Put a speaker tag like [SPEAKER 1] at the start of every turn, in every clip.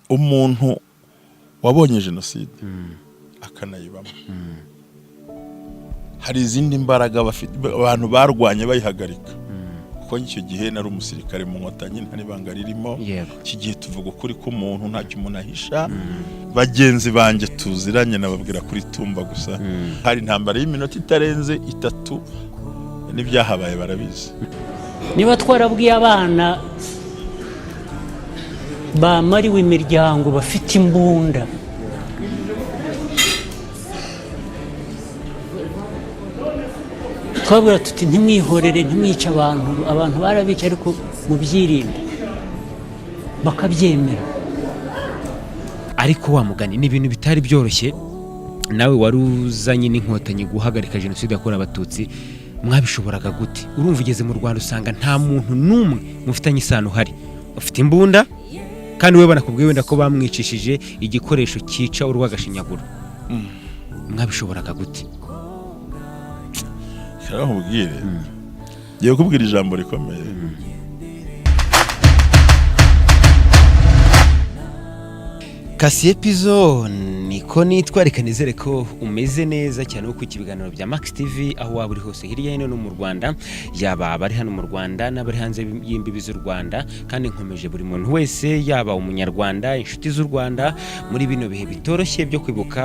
[SPEAKER 1] Umuntu wabonye jenoside akanayibamo, hari izindi mbaraga bafite, abantu barwanye bayihagarika, kuko icyo gihe nari umusirikare mu Nkotanyi, nta n'ibanga ririmo. Iki gihe tuvuga ukuri k'umuntu, ntacyo umuntu ahisha. Bagenzi banjye tuziranye nababwira kuri tumba gusa, hari intambara y'iminota itarenze 3, n'ibyahabaye barabizi.
[SPEAKER 2] Niba twarabwiye abana bamariwe imiryango bafite imbunda, twabwira tuti: "Ntimwihorere, ntimwice abantu, abantu barabica, ariko mubyirinde," bakabyemera.
[SPEAKER 3] Ariko wa mugani ni ibintu bitari byoroshye. Nawe wari uzanye n'Inkotanyi guhagarika jenoside yakorewe Abatutsi, mwabishoboraga gute? Urumva ugeze mu Rwanda usanga nta muntu n'umwe mufitanye isano uhari ufite imbunda, kandi we banakubwiye wenda ko bamwicishije igikoresho cyica urw'agashinyaguro. Mwabishoboraga gute?
[SPEAKER 1] Reka nkubwire, ngiye kukubwira ijambo rikomeye.
[SPEAKER 3] Kasiye Pizo niko nitwa. Reka nizere ko umeze neza cyane kuko ibiganiro bya Max TV, aho waba uri hose hirya hino no mu Rwanda, yaba abari hano mu Rwanda n'abari hanze y'imbibi z'u Rwanda, kandi nkomeje buri muntu wese, yaba umunyarwanda, inshuti z'u Rwanda, muri bino bihe bitoroshye byo kwibuka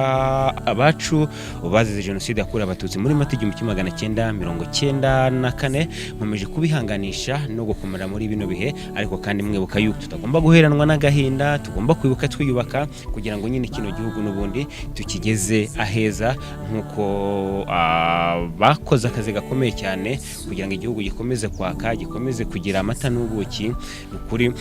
[SPEAKER 3] abacu bazize jenoside yakorewe Abatutsi muri Mata 1994, nkomeje kubihanganisha no gukomera muri bino bihe. Ariko kandi mwibuka yuko tutagomba guheranwa n'agahinda, tugomba kwibuka twiyubaka, kugira ngo nyine kino gihugu n'ubundi tukigeze aheza, nk'uko bakoze akazi gakomeye cyane kugira ngo igihugu gikomeze kwaka, gikomeze kugira amata n'ubuki. Ni ukuri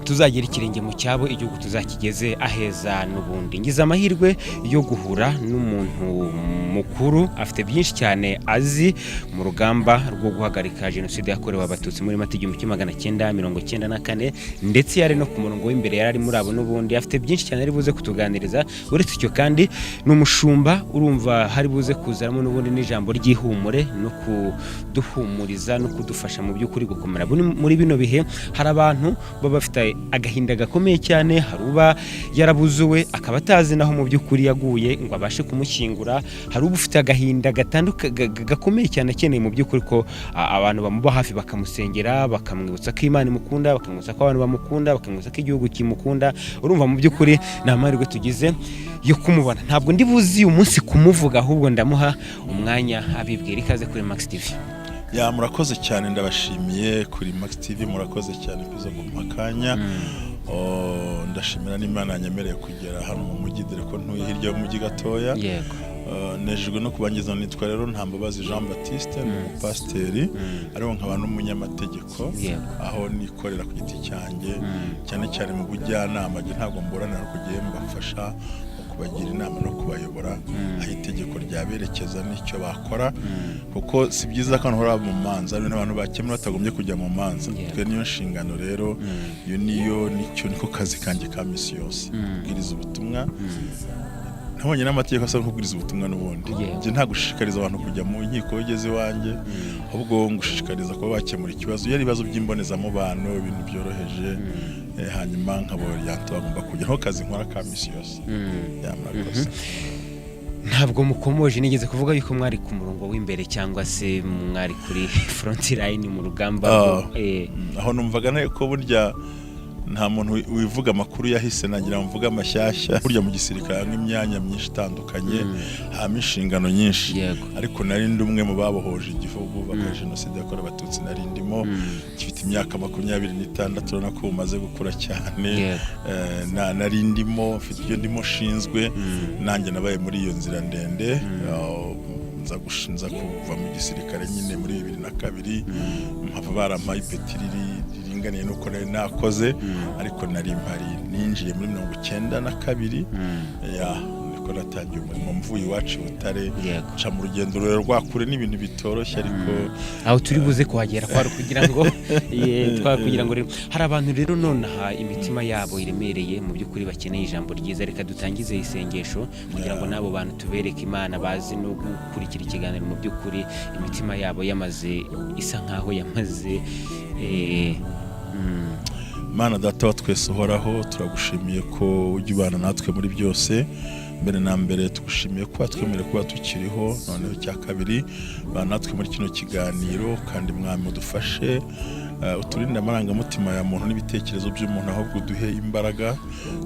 [SPEAKER 3] tuzagira ikirenge mu cyabo, igihugu tuzakigeze aheza n'ubundi. Ngize amahirwe yo guhura n'umuntu mukuru, afite byinshi cyane azi mu rugamba rwo guhagarika jenoside yakorewe Abatutsi muri Mata 1994, ndetse yari no ku murongo w'imbere, yari ari muri abo n'ubundi. Afite byinshi cyane ari buze kutuganiriza. Uretse icyo kandi ni umushumba, urumva hari buze kuzanamo n'ubundi n'ijambo ry'ihumure no kuduhumuriza no kudufasha mu by'ukuri gukomera muri bino bihe. Hari abantu baba bafite agahinda gakomeye cyane, hari uba yarabuzuwe akaba atazi naho mu by'ukuri yaguye ngo abashe kumushyingura, hari uba ufite agahinda gakomeye cyane, akeneye mu by'ukuri ko abantu bamuba hafi, bakamusengera, bakamwibutsa ko Imana imukunda, bakamwibutsa ko abantu bamukunda, bakamwibutsa ko igihugu kimukunda. Urumva mu by'ukuri ni amahirwe tugize yo kumubona. Ntabwo ndi buzi uyu munsi kumuvuga, ahubwo ndamuha umwanya abibwira. Ikaze kuri Max TV.
[SPEAKER 1] Ya, murakoze cyane, ndabashimiye kuri Max TV, murakoze cyane kuza kumpa akanya. Oh, ndashimira n'Imana yanyemereye kugera hano mu mujyi, dore ko ntuye hirya y'umujyi gatoya. Nejejwe no kubangiza. Nitwa rero Ntambabazi Jean Baptiste, ni umupasiteri ariko nkaba n'umunyamategeko, aho nikorera ku giti cyanjye, cyane cyane mu bujyanama. Njye ntabwo mburanira, ariko kugiye mbafasha mu kubagira inama no kubayobora aho itegeko ryaberekeza n'icyo bakora, kuko si byiza ko abantu bahora mu manza, hari abantu bakemura batagombye kujya mu manza. Twe niyo nshingano rero, iyo niyo nicyo niko kazi kanjye ka misi yose, kubwiriza ubutumwa. Nabonye n'amategeko asaba kubwiriza ubutumwa n'ubundi. Njye nta gushishikariza abantu kujya mu nkiko iyo ugeze iwanjye, ahubwo ngushishikariza kuba bakemura ikibazo, iyo ari ibibazo by'imbonezamubano, ibintu byoroheje, hanyuma nkaboriyanta bagomba kujya. Nko kazi nkora ka misi yose. Ya, murakoze.
[SPEAKER 3] Ntabwo mukomoje, nigeze kuvuga yuko mwari ku murongo w'imbere cyangwa se mwari kuri front line mu rugamba
[SPEAKER 1] Aho numvaga nawe ko burya nta muntu wivuga amakuru yahise, nagira ngo mvuge amashyashya. Burya mu gisirikare harimo imyanya myinshi itandukanye, habamo inshingano nyinshi, ariko nari ndi umwe mu babohoje igihugu bakora jenoside yakorewe Abatutsi. Nari ndimo gifite imyaka 26, urabona ko umaze gukura cyane. Nari ndimo mfite ibyo ndimo nshinzwe, nanjye nabaye muri iyo nzira ndende. Nza kuva mu gisirikare nyine muri 2002, mpava barampaye ipeti riringaniye nuko nari nakoze, ariko nari mpari. Ninjiye muri 92, ya, niko natangiye umurimo mvuye iwacu i Butare, nca mu rugendo rurerure rwa kure, n'ibintu bitoroshye ariko.
[SPEAKER 3] Aho turi buze kuhagera, kwari kugira ngo twari kugira ngo rero hari abantu rero nonaha imitima yabo iremereye, mu by'ukuri bakeneye ijambo ryiza. Reka dutangize isengesho kugira ngo n'abo bantu tubereke Imana, bazi no gukurikira ikiganiro, mu by'ukuri imitima yabo yamaze isa nkaho yamaze.
[SPEAKER 1] Mana Data wa twese uhoraho, turagushimiye ko ujya ubana natwe muri byose. Mbere na mbere tugushimiye kuba twemerewe kuba tukiriho. Noneho icya kabiri, bana natwe muri kino kiganiro, kandi Mwami udufashe, uturinde amarangamutima ya muntu n'ibitekerezo by'umuntu, ahubwo uduhe imbaraga.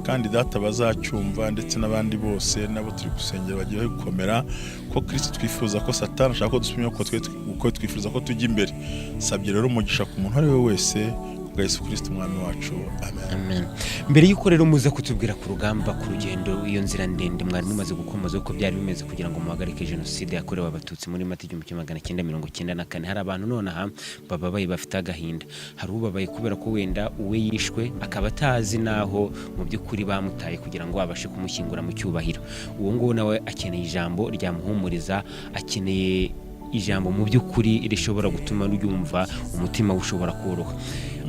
[SPEAKER 1] Kandi Data, bazacyumva ndetse n'abandi bose nabo turi gusengera bagiye gukomera ko Kristo twifuza ko Satani ashaka ko dusubira, ko twe uko twifuza ko tujya imbere. Sabye rero umugisha ku muntu uwo ari we wese, kubwa Yesu Kristo Umwami wacu, amen.
[SPEAKER 3] Amen. Mbere y'uko rero muza kutubwira ku rugamba, ku rugendo, iyo nzira ndende mwari mumaze gukomoza uko byari bimeze kugira ngo muhagarike Jenoside yakorewe Abatutsi muri Mata 1994, hari abantu nonaha bababaye, bafite agahinda. Hari ubabaye kubera ko wenda uwe yishwe akaba atazi n'aho mu by'ukuri bamutaye kugira ngo abashe kumushyingura mu cyubahiro. Uwo nguwo nawe akeneye ijambo ryamuhumuriza, akeneye ijambo mu by'ukuri rishobora gutuma ryumva umutima we ushobora koroha.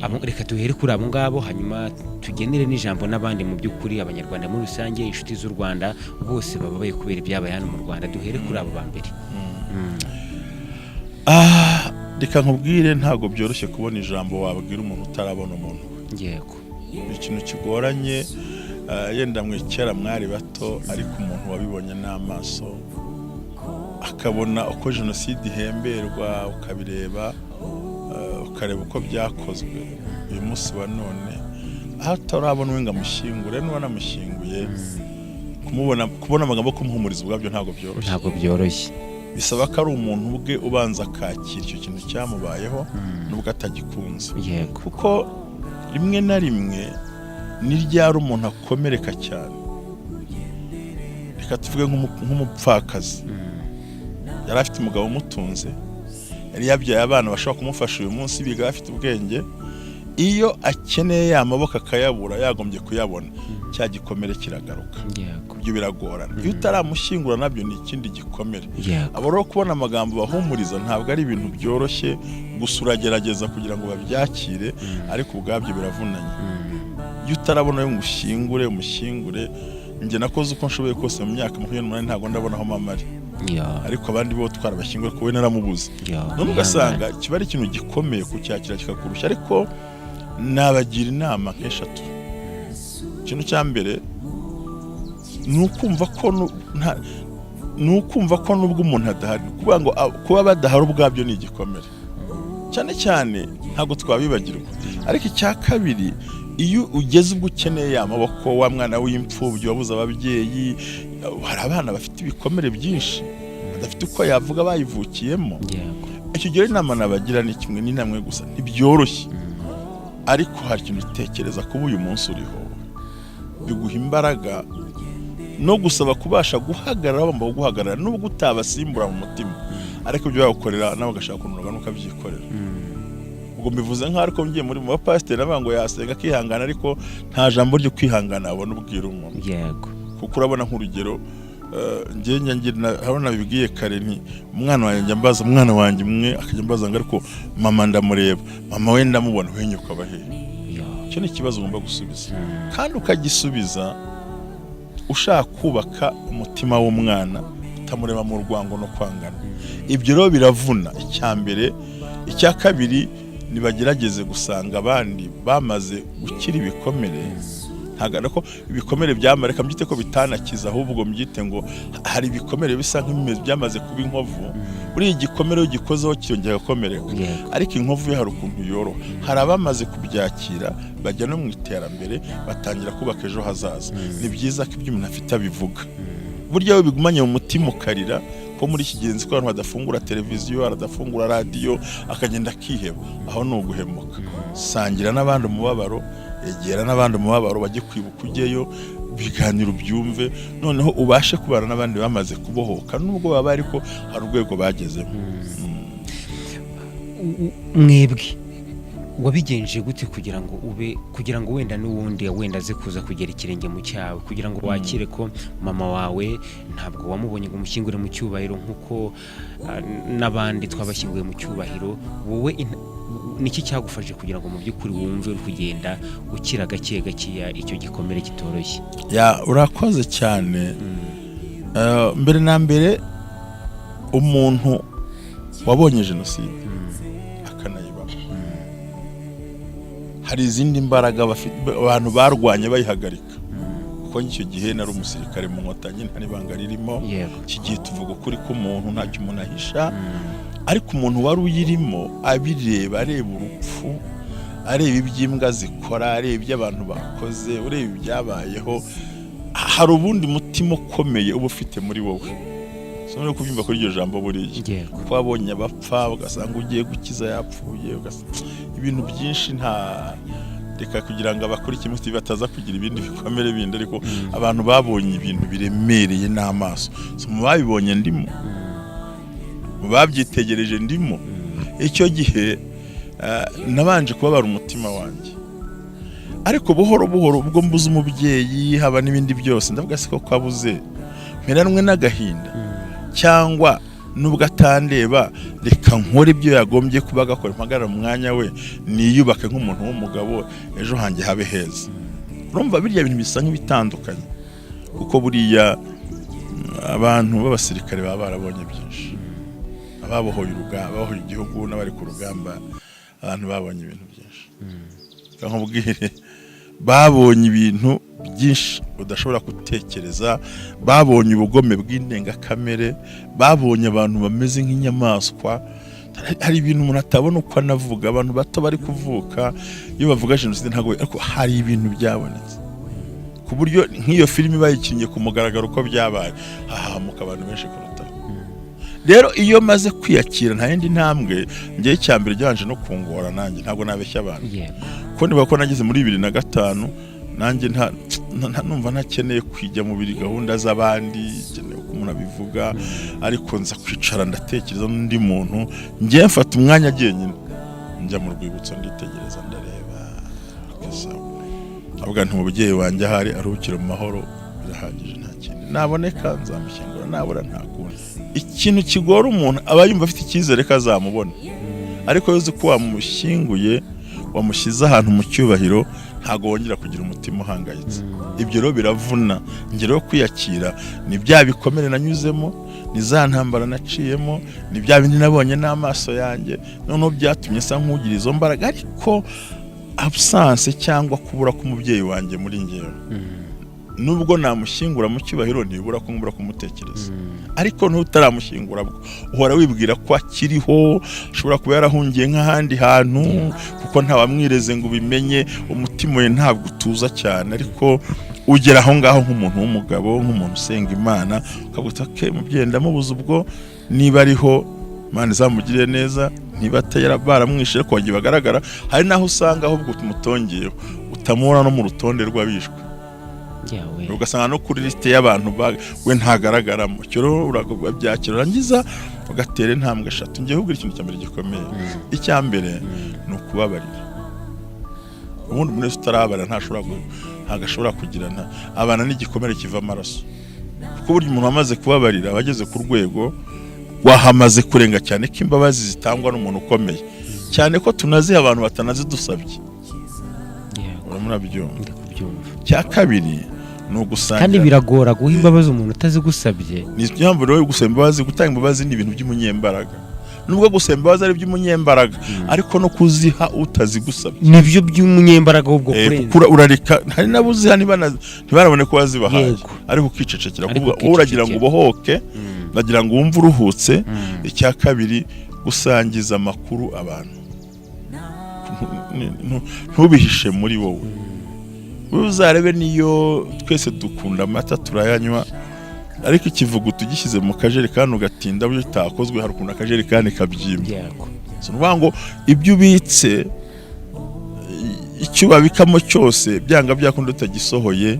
[SPEAKER 3] Reka duhere kuri abo ngabo, hanyuma tugenere n'ijambo n'abandi, mu by'ukuri Abanyarwanda muri rusange, inshuti z'u Rwanda bose bababaye kubera ibyabaye hano mu Rwanda. Duhere kuri abo ba mbere.
[SPEAKER 1] Ah, reka nkubwire, ntabwo byoroshye kubona ijambo wabwira umuntu utarabona umuntu we. Ni ikintu kigoranye. Yenda mwe kera mwari bato, ariko umuntu wabibonye n'amaso, akabona uko jenoside ihemberwa, ukabireba, ukareba uko byakozwe, uyu munsi wa none aho atarabona uwe ngo amushyingure, n'uwo anamushyinguye, kumubona, kubona amagambo yo kumuhumuriza ubwabyo ntabwo byoroshye.
[SPEAKER 3] Ntabwo byoroshye.
[SPEAKER 1] Bisaba ko ari umuntu ubwe ubanza akakira icyo kintu cyamubayeho nubwo atagikunze, kuko rimwe na rimwe ni ryari umuntu akomereka cyane? Reka tuvuge nk'umupfakazi yari afite umugabo umutunze, yari yabyaye abana bashobora kumufasha uyu munsi, biga, bafite ubwenge. Iyo akeneye ya maboko akayabura, yagombye kuyabona, cya gikomere kiragaruka. Ibyo biragorana. Iyo utaramushyingura nabyo ni ikindi gikomere. Abo rero kubona amagambo bahumuriza ntabwo ari ibintu byoroshye. Gusa uragerageza kugira ngo babyakire, ariko ubwabyo biravunanye iyo utarabona ngo ushyingure, umushyingure. Njye nakoze uko nshoboye kose mu myaka 28, ntabwo ndabona aho mama ari, ariko abandi bo twarabashyinguye, kuko we naramubuze. None ugasanga kiba ari ikintu gikomeye kucyakira, kikakurushya. Ariko nabagira inama nk'eshatu. Ikintu cya mbere ni ukumva ko ni ukumva ko nubwo umuntu adahari, ni ukuvuga ngo kuba badahari ubwabyo ni igikomere, cyane cyane ntabwo twabibagirwa. Ariko icya kabiri, iyo ugeze ubwo ukeneye ya maboko, wa mwana w'imfubyi wabuze ababyeyi, hari abana bafite ibikomere byinshi badafite uko yavuga, bayivukiyemo. Icyo gihe inama nabagira ni kimwe n'inamwe gusa: ntibyoroshye, ariko hari ikintu utekereza kuba uyu munsi uriho biguha imbaraga no gusaba kubasha guhagarara, bagomba guhagarara nubwo utabasimbura mu mutima, ariko ibyo bagukorera nawe ugashaka ukuntu uragana ukabyikorera. Ubwo mbivuze nk'aho, ariko ngiye muri mu bapasiteri navuga ngo yasenga akihangana, ariko nta jambo ryo kwihangana abona ubwira umuntu, kuko urabona nk'urugero, njye njya ngira aho nabibwiye kare, nti umwana wanjye njya mbaza, umwana wanjye umwe akajya ambaza ngo ariko mama ndamureba, mama we ndamubona, we nyoko aba hehe? Icyo ni ikibazo ugomba gusubiza, kandi ukagisubiza ushaka kubaka umutima w'umwana, utamureba mu rwango no kwangana. Ibyo rero biravuna, icya mbere. Icya kabiri, nibagerageze gusanga abandi bamaze gukira ibikomere. Ntabwo ari ko ibikomere byamara, reka mbyite ko bitanakiza, ahubwo mbyite ngo hari ibikomere bisa nk'ibimeze byamaze kuba inkovu. Buriya igikomere iyo ugikozeho kirongera gukomereka, ariko inkovu yo hari ukuntu yoroha. Hari abamaze kubyakira, bajya no mu iterambere, batangira kubaka ejo hazaza. Ni byiza ko ibyo umuntu afite abivuga. Burya iyo bigumanye mu mutima ukarira, ko muri iki gihe nzi ko abantu badafungura televiziyo, aradafungura radiyo, akagenda akiheba, aho ni uguhemuka. Sangira n'abandi umubabaro, egera n'abandi umubabaro, bajye kwibuka ujyeyo, ibiganiro byumve, noneho ubashe kubana n'abandi bamaze kubohoka, nubwo baba ariko hari urwego bagezemo.
[SPEAKER 3] Mwebwe wabigenje gute kugira ngo ube, kugira ngo wenda n'uwundi wenda aze kuza kugera ikirenge mu cyawe, kugira ngo wakire ko mama wawe ntabwo wamubonye ngo umushyingure mu cyubahiro nk'uko n'abandi twabashyinguye mu cyubahiro? Wowe niki cyagufashe kugira ngo mu by'ukuri wumve uri kugenda ukira gake gakeya icyo gikomere kitoroshye?
[SPEAKER 1] Ya, urakoze cyane. Mbere na mbere, umuntu wabonye jenoside akanayibamo, hari ikintu kiba cyaramukozeho, Hari izindi mbaraga abantu barwanye bayihagarika, kuko icyo gihe nari umusirikare mu Nkotanyi, nta n'ibanga ririmo. Iki gihe tuvuga ukuri k'umuntu, ntacyo umuntu ahisha. Ariko umuntu wari uyirimo abireba, areba urupfu, areba iby'imbwa zikora, areba ibyo abantu bakoze, ureba ibyabayeho, hari ubundi mutima ukomeye uba ufite muri wowe. Si no kubyumva kuri iryo jambo buriya, ko wabonye abapfa, ugasanga ugiye gukiza yapfuye, ibintu byinshi. Nta reka kugira ngo abakurikiye Mufti bataza kugira ibindi bikomere bindi, ariko abantu babonye ibintu biremereye n'amaso. So, mu babibonye ndimo, mu babyitegereje ndimo. Icyo gihe nabanje kubabara umutima wanjye, ariko buhoro buhoro ubwo mbuze umubyeyi, haba n'ibindi byose, ndavuga se ko abuze mperanwe n'agahinda, cyangwa nubwo atandeba, reka nkore ibyo yagombye kuba agakora, mpagarara mu mwanya we, niyubake nk'umuntu w'umugabo, ejo hanjye habe heza. Urumva birya bintu bisa nk'ibitandukanye, kuko buriya abantu b'abasirikare baba barabonye byinshi, ababohoye urugamba, ababohoye igihugu n'abari ku rugamba, abantu babonye ibintu byinshi. Reka nkubwire, babonye ibintu byinshi udashobora gutekereza, babonye ubugome bw'indengakamere, babonye abantu bameze nk'inyamaswa. Hari ibintu umuntu atabona uko anavuga. Abantu bato bari kuvuka, iyo bavuga jenoside ntabwo, ariko hari ibintu byabonetse ku buryo nk'iyo filimi bayikinnye ku mugaragaro uko byabaye, hahamuka abantu benshi kurutaho. Rero iyo maze kwiyakira, nta yindi ntambwe ngewe. Icya mbere byabanje no kungora nanjye, ntabwo nabeshya abantu, ko niba ko nageze muri 2005 nanjye numva ntakeneye kwijya mu biri gahunda z'abandi, nkeneye uko umuntu abivuga. Ariko nza kwicara ndatekereza n'undi muntu, ngiye mfata umwanya jyenyine, njya mu rwibutso, nditegereza, ndareba, sawa. Avuga nti umubyeyi wanjye ahari aruhukire mu mahoro, birahagije, nta kindi. Naboneka nzamushyingura, nabura nta kundi. Ikintu kigora umuntu, aba yumva afite icyizere ko azamubona, ariko iyo uzi ko wamushyinguye, wamushyize ahantu mu cyubahiro, ntabwo wongera kugira umutima uhangayitse. Ibyo rero biravuna. Ngero yo kwiyakira ni bya bikomere nanyuzemo, ni za ntambara naciyemo, ni bya bindi nabonye n'amaso yanjye, noneho byatumye nsa nk'ugira izo mbaraga. Ariko absence cyangwa kubura k'umubyeyi wanjye muri ngewe, nubwo namushyingura mu cyubahiro, ntibura ko ngomba kumutekereza. Ariko n'utaramushyingura bwo uhora wibwira ko akiriho, ashobora kuba yarahungiye nk'ahandi hantu, kuko ntawamwireze ngo ubimenye. Umutima we ntabwo utuza cyane, ariko ugera aho ngaho nk'umuntu w'umugabo, nk'umuntu usenga Imana, ukavuga uti: "Okay, mubyeyi ndamubuze, ubwo niba ariho Imana izamugirire neza, niba atari baramwishe." Ariko wagiye bagaragara, hari n'aho usanga ahubwo umutongeyeho utamubona no mu rutonde rw'abishwe,
[SPEAKER 3] Yawe.
[SPEAKER 1] ugasanga no kuri lisite y'abantu we ntagaragaramo. Icyo rero urabyakira, urangiza ugatera intambwe eshatu. Ngiye kubwira ikintu cya mbere gikomeye. Icya mbere ni ukubabarira. Ubundi umuntu wese utarabarira ntabwo ashobora kugira abana n'igikomere kiva amaraso, kuko burya umuntu wamaze kubabarira aba ageze ku rwego wahamaze kurenga cyane, ko imbabazi zitangwa n'umuntu ukomeye cyane, ko tunaziha abantu batanazidusabye. Urimo urabyumva?
[SPEAKER 3] Ndi kubyumva.
[SPEAKER 1] Icya kabiri ni ugusangira.
[SPEAKER 3] Kandi biragora guha imbabazi umuntu utazigusabye.
[SPEAKER 1] Ni impamvu rero yo gusaba imbabazi, gutanga imbabazi ni ibintu by'umunyembaraga. Nubwo gusaba imbabazi ari iby'umunyembaraga, ariko no kuziha utazigusabye
[SPEAKER 3] nibyo by'umunyembaraga ahubwo kurenza.
[SPEAKER 1] Kuko urareka, hari n'abo uziha ntibarabone ko wazibahaye, ariko ukicecekera.
[SPEAKER 3] Ariko
[SPEAKER 1] kuvuga wowe uragira ngo
[SPEAKER 3] ukicecekera.
[SPEAKER 1] ubohoke, uragira ngo wumve uruhutse. Icya kabiri, gusangiza amakuru abantu. Ntubihishe muri wowe. Wowe uzarebe, niyo twese dukunda amata, turayanywa, ariko ikivuguto ugishyize mu kajerekani ugatinda buryo utakozwe, hari ukuntu akajerekani kabyimba. Si ukuvuga ngo ibyo ubitse, icyo ubabikamo cyose, byanga byakunda utagisohoye,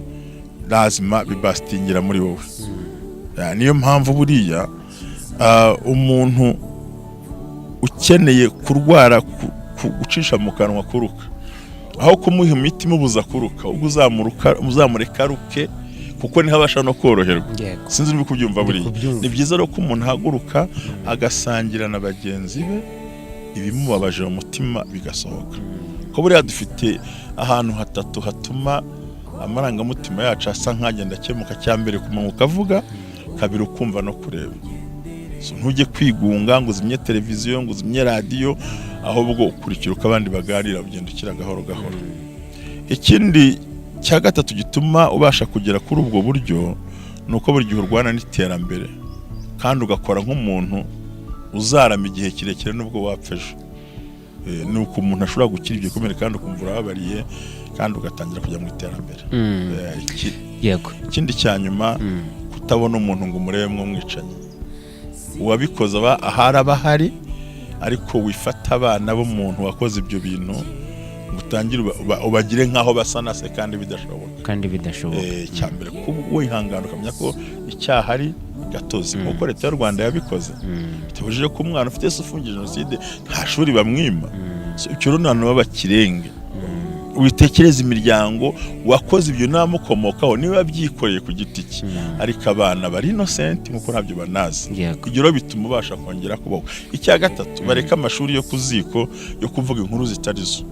[SPEAKER 1] lazima bibasitingira muri wowe. Niyo mpamvu buriya umuntu ukeneye kurwara gucisha mu kanwa, kuruka, aho kumuha imiti imubuza kuruka, ubwo uzamureka aruke, kuko niho abasha no koroherwa. Sinzi niba kubyumva.
[SPEAKER 3] Ndi
[SPEAKER 1] Buriya
[SPEAKER 3] kubyumva.
[SPEAKER 1] ni byiza rero ko umuntu ahaguruka agasangira na bagenzi be ibimubabaje mu mutima, bigasohoka, ko buriya dufite ahantu hatatu hatuma amarangamutima yacu asa nk'agenda akemuka. Cya mbere, kumanywa ukavuga; kabiri, ukumva no kureba. So, ntujye kwigunga ngo uzimye televiziyo, ngo uzimye radiyo. Ahubwo ukurikira uko abandi baganira, ugenda ukira gahoro gahoro. Ikindi cya gatatu gituma ubasha kugera kuri ubwo buryo ni uko buri gihe urwana n'iterambere, kandi ugakora nk'umuntu uzarama igihe kirekire nubwo wapfa ejo. Ni uko umuntu ashobora gukira ibikomere, kandi ukumva urababariye, kandi ugatangira kujya mu iterambere. Ikindi cya nyuma, kutabona umuntu ngo umurebemo umwicanyi. Uwabikoze aba ahari, aba ahari, ariko wifata abana b'umuntu wakoze ibyo bintu ngo utangire ubagire nk'aho basa na se kandi bidashoboka.
[SPEAKER 3] Kandi bidashoboka.
[SPEAKER 1] Icya mbere, kuba wihangana, ukamenya ko icyaha ari gatozi, nk'uko Leta y'u Rwanda yabikoze. Bitabujije ko umwana ufite se ufungiye jenoside nta shuri bamwima. So, icyo rero ni abantu b'abakirenge. Witekereza imiryango wakoze ibyo n'abamukomokaho, niba yabyikoreye ku giti cye, ariko abana bari innocent nk'uko ntabyo banazi. Ibyo rero bituma ubasha kongera kubaho. Icya gatatu, bareke amashuri yo ku ziko yo kuvuga inkuru zitari zo.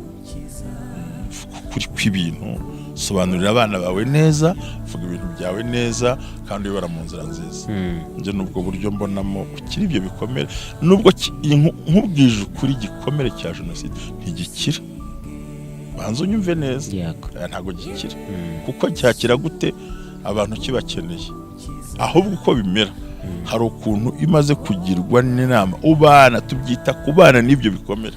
[SPEAKER 1] Ukuri kw'ibintu, sobanurira abana bawe neza, vuga ibintu byawe neza, kandi uyobora mu nzira nziza. Njye nubwo buryo mbonamo ukiri ibyo bikomere, nubwo nkubwije ukuri, igikomere cya jenoside ntigikira. Banza unyumve neza. Ntabwo gikira, kuko cyakira gute abantu kibakeneye? Ahubwo uko bimera, hari ukuntu iyo umaze kugirwa n'inama ubana, tubyita kubana n'ibyo bikomere,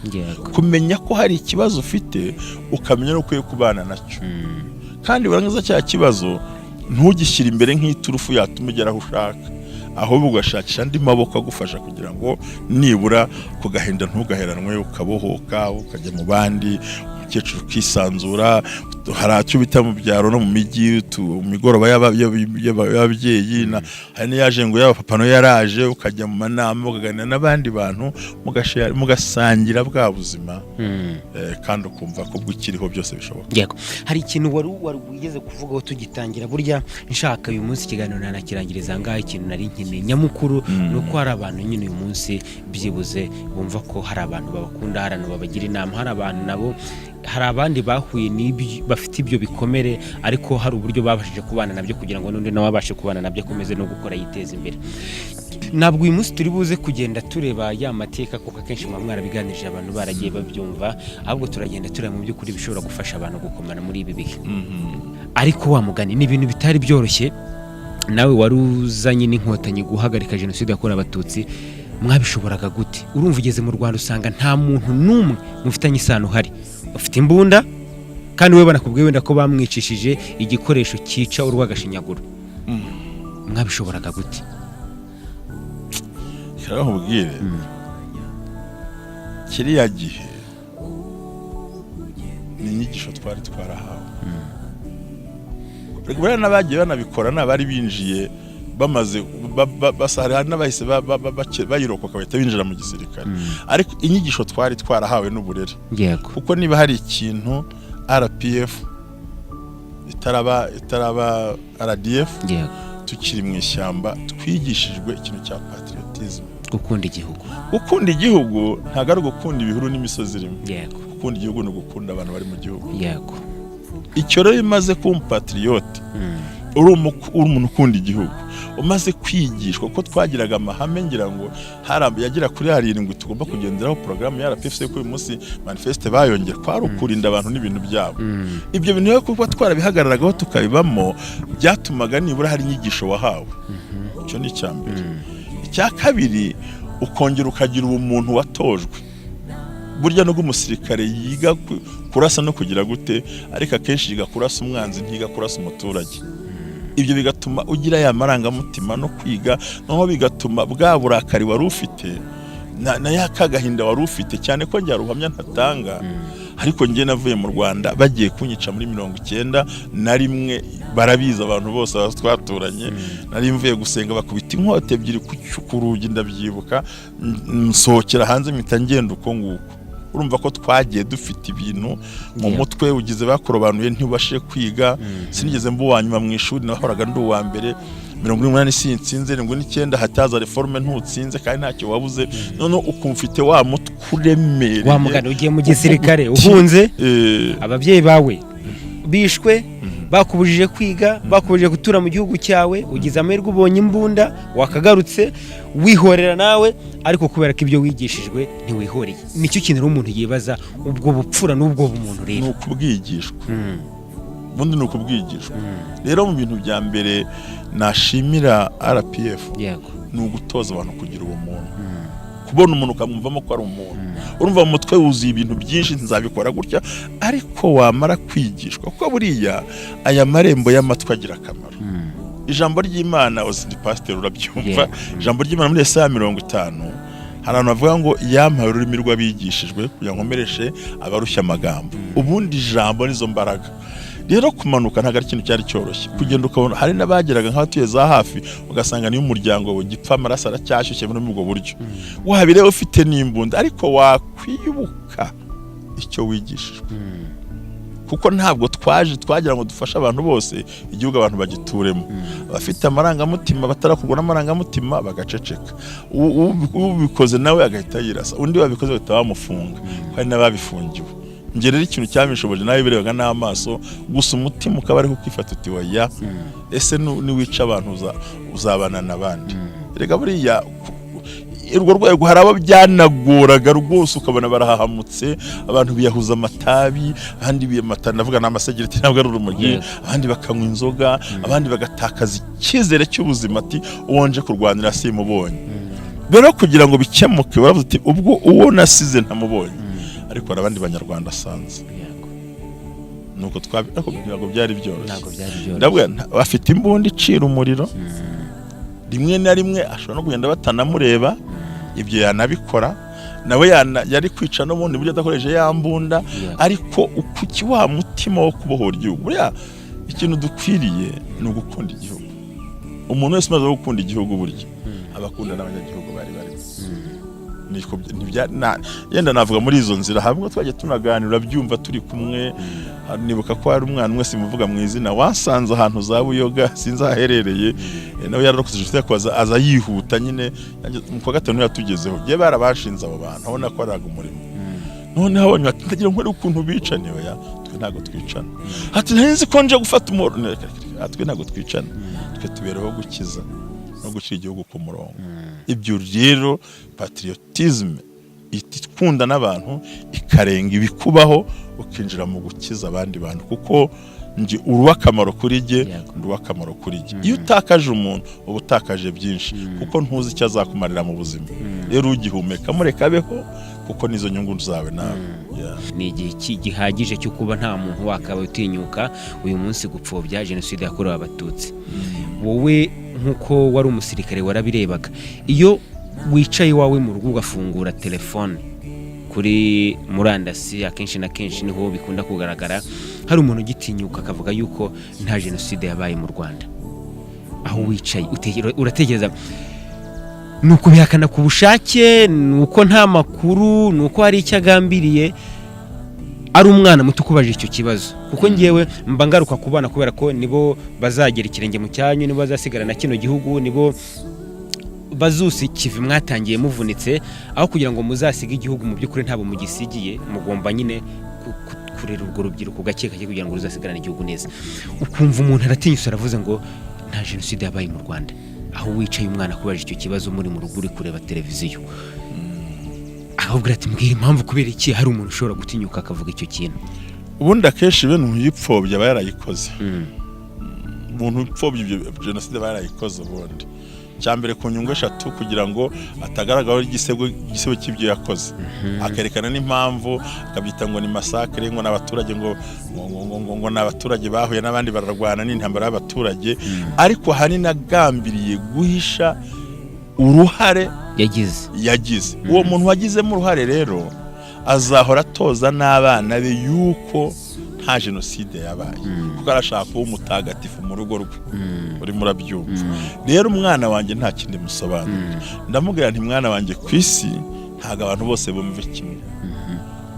[SPEAKER 1] kumenya ko hari ikibazo ufite, ukamenya n'uko ukwiye kubana nacyo, kandi warangiza cya kibazo ntugishyire imbere nk'iturufu yatuma ugera aho ushaka, ahubwo ugashakisha andi maboko agufasha kugira ngo nibura ku gahinda ntugaheranwe, ukabohoka, ukajya mu bandi, umukecuru ukisanzura. Hari icyo bita mu byaro no mu mijyi mu migoroba y'ababyeyi, hari n'iyaje ngo yaba papa nawe yaraje, ukajya mu manama, ukaganira n'abandi bantu, mugasangira bwa buzima, kandi ukumva ko ukiriho byose bishoboka.
[SPEAKER 3] Yego, hari ikintu wari wigeze kuvugaho tugitangira. Burya nshaka uyu munsi ikiganiro nanakirangiriza ngaha. Ikintu nari nkeneye nyamukuru ni uko hari abantu nyine uyu munsi byibuze bumva ko hari abantu babakunda, hari abantu babagira inama, hari abantu nabo, hari abandi bahuye n'ibyo, bafite ibyo bikomere, ariko hari uburyo babashije kubana nabyo kugira ngo n'undi nawe abashe kubana nabyo, akomeze no gukora yiteza imbere. Ntabwo uyu munsi turi buze kugenda tureba ya mateka, kuko akenshi muba mwarabiganirije, abantu baragiye babyumva, ahubwo turagenda tureba mu by'ukuri bishobora gufasha abantu gukomera muri ibi bihe. Ariko wa mugani, ni ibintu bitari byoroshye. Nawe wari uzanye n'Inkotanyi guhagarika jenoside yakorewe Abatutsi, mwabishoboraga gute? Urumva ugeze mu Rwanda, usanga nta muntu n'umwe mufitanye isano uhari, ufite imbunda, kandi we banakubwiye wenda ko bamwicishije igikoresho cyica urw'agashinyaguro. Mwabishoboraga gute?
[SPEAKER 1] Reka nkubwire, kiriya gihe ni inyigisho twari twarahawe. Buriya n'abagiye banabikora ni abari binjiye bamaze hari n'abahise bayirokoka bahita binjira mu gisirikare, ariko inyigisho twari twarahawe n'uburere, kuko niba hari ikintu RPF itaraba RDF, tukiri mu ishyamba, twigishijwe ikintu cya patriotism.
[SPEAKER 3] Gukunda igihugu.
[SPEAKER 1] Gukunda igihugu ntabwo ari ugukunda ibihuru n'imisozi irimo. Gukunda igihugu ni ugukunda abantu bari mu gihugu. Icyo rero, iyo umaze kuba umupatriote, uri umuntu ukunda igihugu, umaze kwigishwa ko twagiraga amahame, ngira ngo hari yagera kuri 7 tugomba kugenderaho, porogaramu ya RPF, ko uyu munsi manifeste bayongera, kwari ukurinda abantu n'ibintu byabo. Ibyo bintu rero kuba twarabihagararagaho tukabibamo, byatumaga nibura hari inyigisho wahawe. Icyo ni icya mbere. Icya kabiri, ukongera ukagira ubumuntu watojwe. Burya nubwo umusirikare yiga kurasa no kugira gute, ariko akenshi yiga kurasa umwanzi, ntiyiga kurasa umuturage. Ibyo bigatuma ugira ya marangamutima no kwiga, noneho bigatuma bwa burakari wari ufite na ya kagahinda wari ufite, cyane ko njya ruhamya ntatanga, ariko njye navuye mu Rwanda bagiye kunyica muri 91, barabizi abantu bose aho twaturanye. Nari mvuye gusenga, bakubita inkota ebyiri ku rugi, ndabyibuka, nsohokera hanze, mpita ngenda uko nguko. Urumva ko twagiye dufite ibintu mu mutwe ugize bakurobanuye, ntubashe kwiga. Sinigeze mba uwa nyuma mu ishuri, nahoraga ndi uwa mbere. 88 sinsinze, 79 hataza réforme ntutsinze, kandi ntacyo wabuze. Noneho ukumva ufite wa mutwe uremereye.
[SPEAKER 3] Wa mugani, ugiye mu gisirikare uhunze, ababyeyi bawe bishwe. Bakubujije kwiga, bakubujije gutura mu gihugu cyawe, ugize amahirwe ubonye imbunda, wakagarutse wihorera nawe, ariko kubera ko ibyo wigishijwe ntiwihoreye. Nicyo kintu rero umuntu yibaza, ubwo bupfura n'ubwo bumuntu
[SPEAKER 1] Ni
[SPEAKER 3] rero.
[SPEAKER 1] ukubwigishwa. Ubundi ni ukubwigishwa. Rero mu bintu bya mbere nashimira RPF ni ugutoza abantu kugira ubumuntu, kubona umuntu ukamwumvamo ko ari umuntu. Urumva mu mutwe wuzuye ibintu byinshi, nzabikora gutya, ariko wamara kwigishwa, kuko buriya aya marembo y'amatwi agira akamaro. Ijambo ry'Imana, uzi ni pasiteri urabyumva, ijambo ry'Imana muri Yesaya 50 hari ahantu bavuga ngo yampaye ururimi rw'abigishijwe kugira ngo nkomereshe abarushya amagambo. Ubundi ijambo nizo mbaraga. Rero kumanuka ntabwo ari ikintu cyari cyoroshye, kugenda ukabona hari n'abageraga nk'abatuye za hafi, ugasanga niyo umuryango wawe ugipfa, amaraso aracyashyushye muri ubwo buryo, wabireba ufite n'imbunda, ariko wakwibuka icyo wigishijwe, kuko ntabwo twaje twagira ngo dufashe abantu bose, igihugu abantu bagituremo. Abafite amarangamutima, batarakurwa n'amarangamutima bagaceceka. Ubikoze nawe agahita yirasa, undi wabikoze bahita bamufunga, ko hari n'ababifungiwe. Njye rero ikintu cyabishoboje nawe birebaga n'amaso gusa, umutima ukaba ariko ukifata uti: "Oya, ese niwica abantu uzabana n'abandi?" Erega buriya urwo rwego hari abo byanagoraga rwose, ukabona barahahamutse, abantu biyahuza amatabi, abandi biyamata, ndavuga ni amasegereti, ntabwo ari urumogi, abandi bakanywa inzoga, abandi bagatakaza icyizere cy'ubuzima, ati: "Uwo nje kurwanira simubonye." Rero kugira ngo bikemuke, baravuze uti: "Ubwo uwo nasize ntamubonye, ariko hari abandi Banyarwanda asanze." Nuko twabi, ariko ntabwo byari byoroshye.
[SPEAKER 3] Ntabwo byari byoroshye.
[SPEAKER 1] Ndavuga bafite imbunda icira umuriro, rimwe na rimwe ashobora no kugenda batanamureba, ibyo yanabikora nawe yari kwica n'ubundi buryo adakoresheje ya mbunda. Ariko ukuki wa mutima wo kubohora igihugu, buriya ikintu dukwiriye ni ugukunda igihugu. Umuntu wese umaze gukunda igihugu, burya aba akunda n'abanyagihugu bari barimo. Niko yenda navuga muri izo nzira hamwe twajya tunaganira, byumva turi kumwe. Nibuka ko hari umwana umwe, simuvuga mu izina, wasanze ahantu za Buyoga, sinzi aho aherereye, nawe yararokotse jenoside, ariko aza yihuta nyine. Mu kwa gatanu yatugezeho, giye barabashinze abo bantu, abona ko araga umurimo. Noneho abonye ati: "Ndagira ngo nkore ukuntu bica." Niyo ya twe ntabwo twicana. Ati: "Nari nzi ko nje gufata umuhoro." Reka, reka, reka, twe ntabwo twicana, twe tubereho gukiza no gushyira igihugu ku murongo. Ibyo rero patriotisme ikunda n'abantu, ikarenga ibikubaho, ukinjira mu gukiza abandi bantu, kuko nje uri uw'akamaro kuri jye, ndi uw'akamaro kuri jye. Iyo utakaje umuntu uba utakaje byinshi, kuko ntuzi icyo azakumarira mu buzima. Rero ugihumeka mureka abeho, kuko nizo nyungu zawe nawe. Yeah.
[SPEAKER 3] Ni igihe gihagije cyo kuba nta muntu wakaba utinyuka uyu munsi gupfobya jenoside yakorewe Abatutsi. Wowe nk'uko wari umusirikare warabirebaga, iyo wicaye iwawe mu rugo ugafungura telefone kuri murandasi, akenshi na kenshi niho bikunda kugaragara, hari umuntu ugitinyuka akavuga yuko nta jenoside yabaye mu Rwanda, aho wicaye uratekereza ni ukubihakana ku bushake, ni uko nta makuru, ni uko hari icyo agambiriye? Ari umwana muto ukubajije icyo kibazo, kuko ngewe mba ngaruka ku bana, kubera ko nibo bazagera ikirenge mu cyanyu, nibo bazasigarana kino gihugu, nibo bazusa ikivi mwatangiye muvunitse. Aho kugira ngo muzasige igihugu mu by'ukuri ntabwo mugisigiye, mugomba nyine kurera urwo rubyiruko gake gake kugira ngo ruzasigarane igihugu neza. Ukumva umuntu aratinyutse aravuze ngo nta jenoside yabaye mu Rwanda. Aho wicaye umwana akubaje icyo kibazo, muri mu rugo uri kureba televiziyo, akakubwira ati: "Mbwira impamvu." Kubera iki hari umuntu ushobora gutinyuka akavuga icyo kintu?
[SPEAKER 1] Ubundi akenshi bene umuntu uyipfobya aba yarayikoze. Umuntu upfobya ibyo jenoside aba yarayikoze. Ubundi cya mbere ku nyungu eshatu: kugira ngo atagaragaraho igisebo cy'ibyo yakoze, akerekana n'impamvu, akabyita ngo ni massacre, ngo ni abaturage, ngo ni abaturage bahuye n'abandi bararwana n'intambara y'abaturage, ariko ahanini agambiriye guhisha uruhare
[SPEAKER 3] yagize.
[SPEAKER 1] Yagize. Uwo muntu wagizemo uruhare rero azahora atoza n'abana be yuko nta jenoside yabaye, kuko arashaka kuba umutagatifu mu rugo rwe. Urimo urabyumva? Rero umwana wanjye nta kindi musobanurira, ndamubwira nti: "Mwana wanjye, ku isi ntabwo abantu bose bumva kimwe.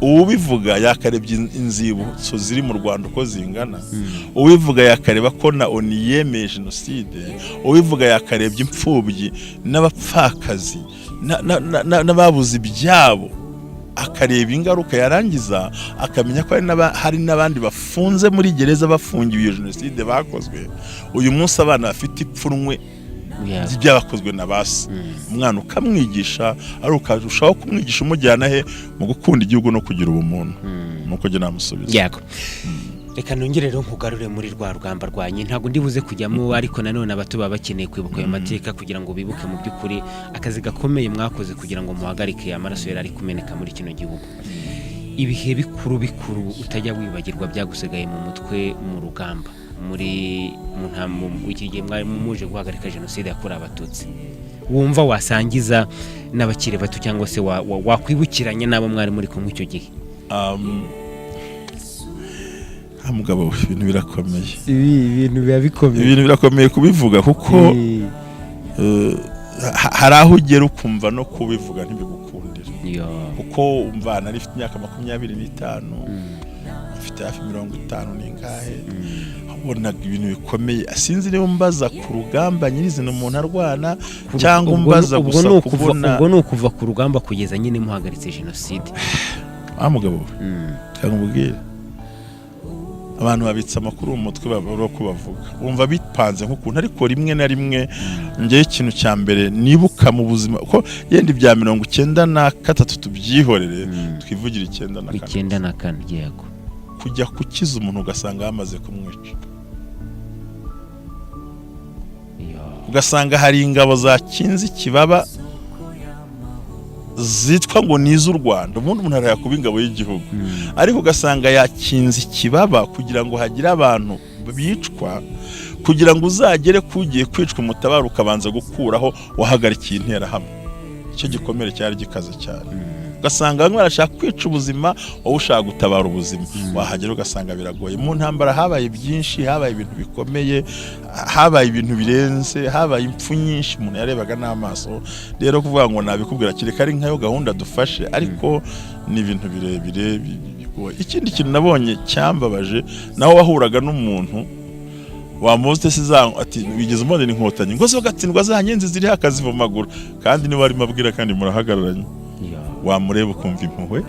[SPEAKER 1] Ubivuga yakarebye inzibutso ziri mu Rwanda uko zingana, uwivuga yakareba ko na ONU yemeye jenoside, uwivuga yakarebye imfubyi n'abapfakazi n'ababuze ibyabo." Akareba ingaruka, yarangiza akamenya ko hari n'abandi bafunze muri gereza, bafungiwe iyo jenoside bakozwe. Uyu munsi abana bafite ipfunwe by'ibyabakozwe na ba se. Umwana ukamwigisha, ari ukarushaho kumwigisha umujyana he mu gukunda igihugu no kugira ubumuntu. Nuko njye namusubiza.
[SPEAKER 3] Yego, reka nongere rero nkugarure muri rwa rugamba rwanyu. Ntabwo ndi buze kujyamo, ariko nanone abato baba bakeneye kwibuka ayo mateka kugira ngo bibuke mu by'ukuri akazi gakomeye mwakoze kugira ngo muhagarike amaraso yari ari kumeneka muri kino gihugu. Ibihe bikuru bikuru utajya wibagirwa byagusigaye mu mutwe mu rugamba, muri mu iki gihe mwari muje guhagarika jenoside yakorewe Abatutsi, wumva wasangiza n'abakiri bato cyangwa se wakwibukiranya n'abo mwari muri kumwe icyo gihe?
[SPEAKER 1] Ah, mugabo we, ibintu birakomeye.
[SPEAKER 3] Ibi bintu biba bikomeye.
[SPEAKER 1] Ibintu birakomeye kubivuga kuko hari aho ugera ukumva no kubivuga ntibigukundira, kuko umva nari mfite imyaka 25, mfite hafi 50 n'ingahe, wabonaga ibintu bikomeye. Sinzi niba umbaza ku rugamba nyirizina umuntu arwana cyangwa umbaza
[SPEAKER 3] Ubwo
[SPEAKER 1] gusa
[SPEAKER 3] ni ukuva
[SPEAKER 1] kubona.
[SPEAKER 3] Ubwo ni ukuva ku rugamba kugeza nyine muhagaritse jenoside.
[SPEAKER 1] Wa mugabo we, cyangwa umubwire, abantu babitse amakuru mu mutwe, babura ko bavuga, wumva bipanze nk'ukuntu. Ariko rimwe na rimwe ngewe ikintu cya mbere nibuka mu buzima, ko yenda ibya 93 tubyihorere, twivugire 94.
[SPEAKER 3] 94, yego.
[SPEAKER 1] Kujya gukiza umuntu ugasanga bamaze kumwica, ugasanga hari ingabo zakinze ikibaba zitwa ngo ni iz'u Rwanda. Ubundi umuntu araya kuba ingabo y'igihugu, ariko ugasanga yakinze ikibaba kugira ngo hagire abantu bicwa, kugira ngo uzagere kugiye kwicwa umutabaro, ukabanza gukuraho wahagarikiye Interahamwe. Icyo gikomere cyari gikaze cyane. Ugasanga bamwe barashaka kwica ubuzima, wowe ushaka gutabara ubuzima, wahagera ugasanga biragoye. Mu ntambara habaye byinshi, habaye ibintu bikomeye, habaye ibintu birenze, habaye impfu nyinshi umuntu yarebaga n'amaso. Rero kuvuga ngo nabikubwira, kereka ari nkayo gahunda dufashe, ariko ni ibintu birebire bigoye. Ikindi kintu nabonye cyambabaje, naho wahuraga n'umuntu wamuzi se za ati wigeze umbonera Inkotanyi ngo zo gatsindwa za nyenzi ziriho akazivumagura, kandi niba arimo abwira kandi murahagararanye, wamureba ukumva impuhwe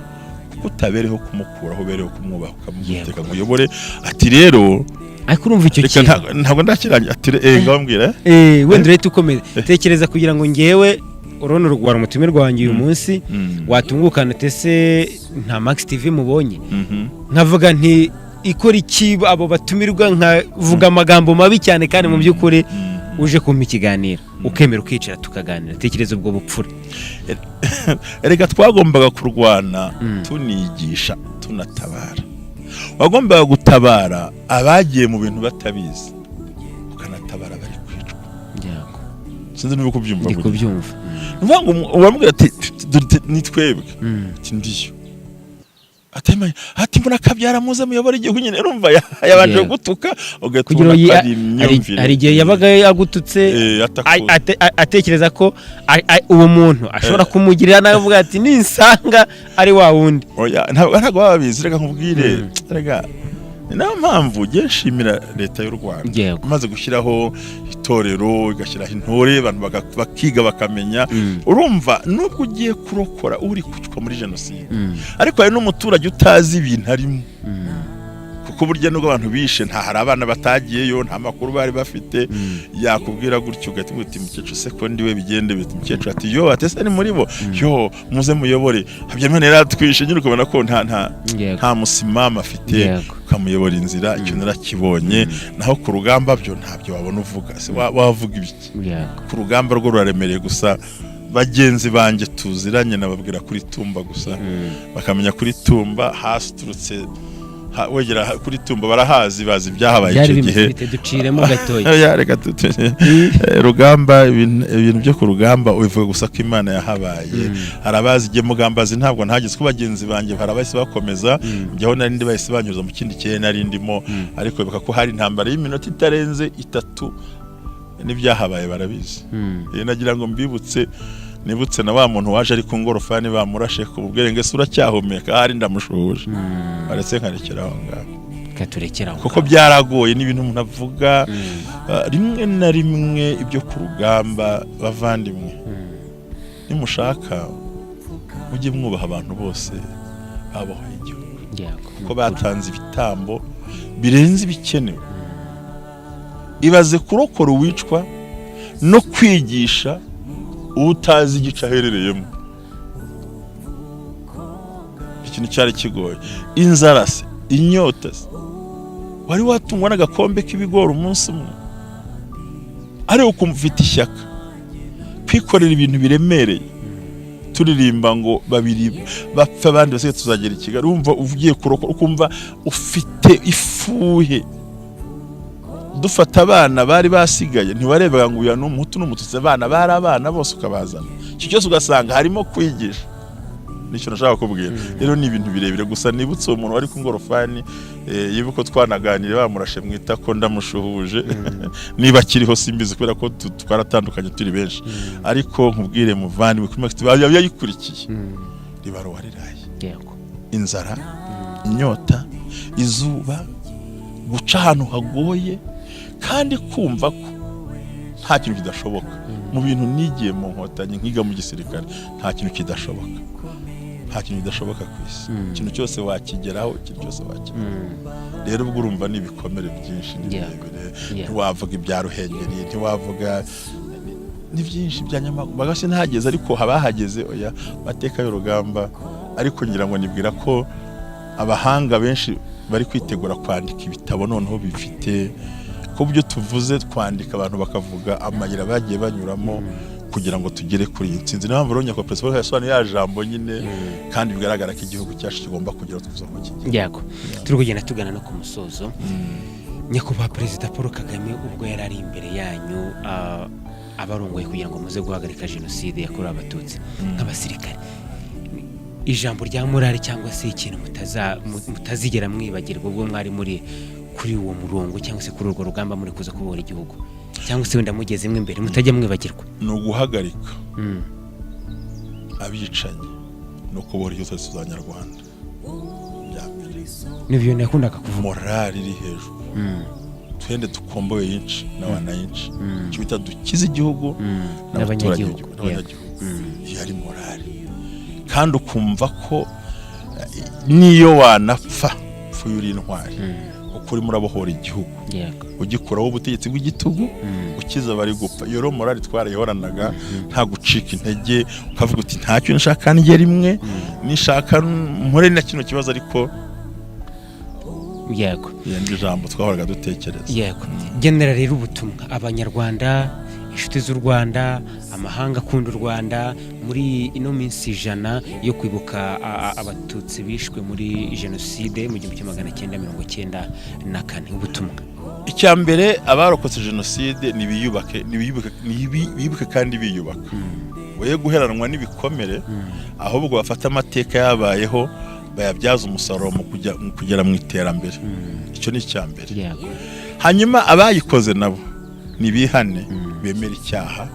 [SPEAKER 1] kuko utabereho kumukuraho, ubereho kumwubaha, ukamuteka ngo uyobore. Ati rero
[SPEAKER 3] Ariko urumva icyo
[SPEAKER 1] reka
[SPEAKER 3] kintu
[SPEAKER 1] ntabwo ndakirangira. Ati ngaho mbwira.
[SPEAKER 3] Wenda urahita ukomeza tekereza kugira ngo ngewe urabona wari umutumirwa wanjye uyu munsi, watungukana utese nta Max TV mubonye, nkavuga nti ikora iki abo batumirwa, nkavuga amagambo mabi cyane, kandi mu by'ukuri uje kumpa ikiganiro ukemera ukicara tukaganira. Tekereza ubwo bupfura.
[SPEAKER 1] Erega twagombaga kurwana tunigisha, tunatabara. Wagombaga gutabara abagiye mu bintu batabizi, ukanatabara abari kwicwa. Sinzi niba kubyumva.
[SPEAKER 3] Ndi
[SPEAKER 1] Gutya.
[SPEAKER 3] kubyumva.
[SPEAKER 1] Ni ukuvuga ngo uramubwira ati "Dore ni twebwe." Ati ndiyo. Ati mbona kabyara muze muyobora igihugu nyine. Urumva yabanje gutuka, ugahita
[SPEAKER 3] Kugira
[SPEAKER 1] ubona
[SPEAKER 3] ngo
[SPEAKER 1] ko ari imyumvire.
[SPEAKER 3] Hari igihe yabaga yagututse
[SPEAKER 1] Atakuzi.
[SPEAKER 3] atekereza ko uwo muntu ashobora kumugirira nabi, avuga ati ninsanga ari wa wundi.
[SPEAKER 1] Oya, ntabwo baba babizi. Reka nkubwire, reka ni nayo mpamvu ngiye nshimira Leta y'u Rwanda imaze gushyiraho itorero, igashyiraho intore, abantu bakiga bakamenya. Urumva nubwo ugiye kurokora uri kwicwa muri jenoside, ariko hari n'umuturage utazi ibintu arimo, kuko burya nubwo abantu bishe, nta hari abana batagiyeyo, nta makuru bari bafite. Yakubwira gutyo ugahita umubwira uti mukecuru se ko ndiwe bigende bite? Umukecuru ati yo, ati ese ni muri bo? Yo muze muyobore, Habyarimana yaratwishe nyine. Ukabona ko nta nta musimamo afite, ukamuyobora inzira. Icyo narakibonye. Naho ku rugamba byo ntabyo wabona uvuga. Se wavuga ibiki? Ku rugamba rwo ruraremereye. Gusa bagenzi banjye tuziranye nababwira kuri Tumba gusa, bakamenya kuri Tumba hasi uturutse wegera kuri Tumba barahazi, bazi ibyahabaye
[SPEAKER 3] Byari
[SPEAKER 1] icyo
[SPEAKER 3] bimeze
[SPEAKER 1] gihe.
[SPEAKER 3] bite? Duciremo gatoya.
[SPEAKER 1] Oya, reka rugamba, ibintu byo ku rugamba ubivuga gusa ko Imana yahabaye. Hari abazi igihe Mugambazi ntabwo ntageze ko bagenzi banjye hari abahise bakomeza, njyaho nari ndi bahise banyuza mu kindi kirere nari ndimo. Ariko bibuka ko hari intambara y'iminota itarenze 3, n'ibyahabaye barabizi. Nagira ngo mbibutse, nibutse na wa muntu waje ari ku ngorofani bamurashe ku bwenge, se uracyahumeka? Ahari ndamushuhuje. Baretse nkarekera aho ngaho.
[SPEAKER 3] Reka turekere aho
[SPEAKER 1] Kuko
[SPEAKER 3] ngaho.
[SPEAKER 1] byaragoye, n'ibintu umuntu avuga. Rimwe na rimwe ibyo ku rugamba, bavandimwe, nimushaka Mujye mwubaha abantu bose babohoye igihugu, kuko batanze ibitambo birenze ibikenewe. Ibaze kurokora uwicwa no kwigisha utazi igice aherereyemo. Ikintu cyari kigoye, inzara se, inyota se, wari watungwa n'agakombe k'ibigori umunsi umwe, ariko ukumva ufite ishyaka kwikorera ibintu biremereye, turirimba ngo babiri bapfa abandi basigaye tuzagera i Kigali. Wumva ugiye kurokora, ukumva ufite ifuhe. Dufata abana bari basigaye, ntiwarebaga ngo uyu ni Umuhutu n'Umututsi, abana bari abana bose ukabazana. Icyo cyose ugasanga harimo kwigisha. Nicyo nashaka kubwira. Rero ni ibintu birebire, gusa nibutse uwo muntu wari ku ngorofani, yibuka ko twanaganiriye bamurashe mu itako. Ndamushuhuje niba akiriho, simbizi, kubera ko twaratandukanye turi benshi. Ariko nkubwire muvandimwe, kuri Max TV yayikurikiye, ribaruwa riraye, inzara, inyota, izuba, guca ahantu hagoye, kandi kumva ko nta kintu kidashoboka. Mu bintu nigiye mu Nkotanyi, nkiga mu gisirikare, nta kintu kidashoboka, nta kintu kidashoboka ku isi. Ikintu cyose wakigeraho, ikintu cyose wakigeraho. Rero ubwo urumva ni ibikomere byinshi, ni birebire. Ntiwavuga ibya Ruhengeri, ntiwavuga, ni byinshi bya Nyamagana ntahageze, ariko habahageze oya, amateka y'urugamba. Ariko ngira ngo nibwira ko abahanga benshi bari kwitegura kwandika ibitabo noneho bifite ko byo tuvuze, twandika abantu bakavuga amayira bagiye banyuramo kugira ngo tugere kuri iyi ntsinzi. Niyo mpamvu rero nyakubahwa perezida Paul yasobanuye ya jambo nyine, kandi bigaragara ko igihugu cyacu kigomba kugera aho twifuza ko kigera.
[SPEAKER 3] Yego, turi kugenda tugana no ku musozo. Nyakubahwa Perezida Paul Kagame, ubwo yari ari imbere yanyu, abarongoye kugira ngo muze guhagarika Jenoside yakorewe Abatutsi, nk'abasirikare, ijambo rya morale cyangwa se ikintu mutazigera mwibagirwa ubwo mwari muri kuri uwo murongo cyangwa se kuri urwo rugamba muri kuza kubohora igihugu, cyangwa se wenda mugezemo imbere mutajya mwibagirwa?
[SPEAKER 1] Ni uguhagarika abicanyi no kubohora igihugu cyacu z'Abanyarwanda bya mbere.
[SPEAKER 3] Ni ibintu yakundaga kuvuga.
[SPEAKER 1] Morale iri hejuru, twende tukomboye yinshi n'abana yinshi, icyo bita dukize igihugu n'abaturage.
[SPEAKER 3] N'abanyagihugu.
[SPEAKER 1] N'abanyagihugu. Iyo ari morale, kandi ukumva ko niyo wanapfa upfuye uri intwari, kuko urimo urabohora igihugu, ugikuraho ubutegetsi bw'igitugu, ukiza abari gupfa. Iyo rero morale twarayihoranaga, nta gucika intege, ukavuga uti ntacyo nshaka ndye rimwe, nishaka mpore na kino kibazo, ariko iyo ni ijambo twahoraga dutekereza.
[SPEAKER 3] Yego. Genera rero ubutumwa Abanyarwanda, inshuti z'u Rwanda, amahanga akunda u Rwanda, muri ino minsi 100 yo kwibuka Abatutsi bishwe muri Jenoside mu 1994, ubutumwa.
[SPEAKER 1] Icya mbere, abarokotse Jenoside nibiyubake, nibiyubake, bibuke kandi biyubaka, boye guheranwa n'ibikomere, ahubwo bafate amateka yabayeho bayabyaza umusaruro mu kugera mu iterambere. Icyo ni icya mbere. Hanyuma abayikoze nabo nibihane, bemere icyaha.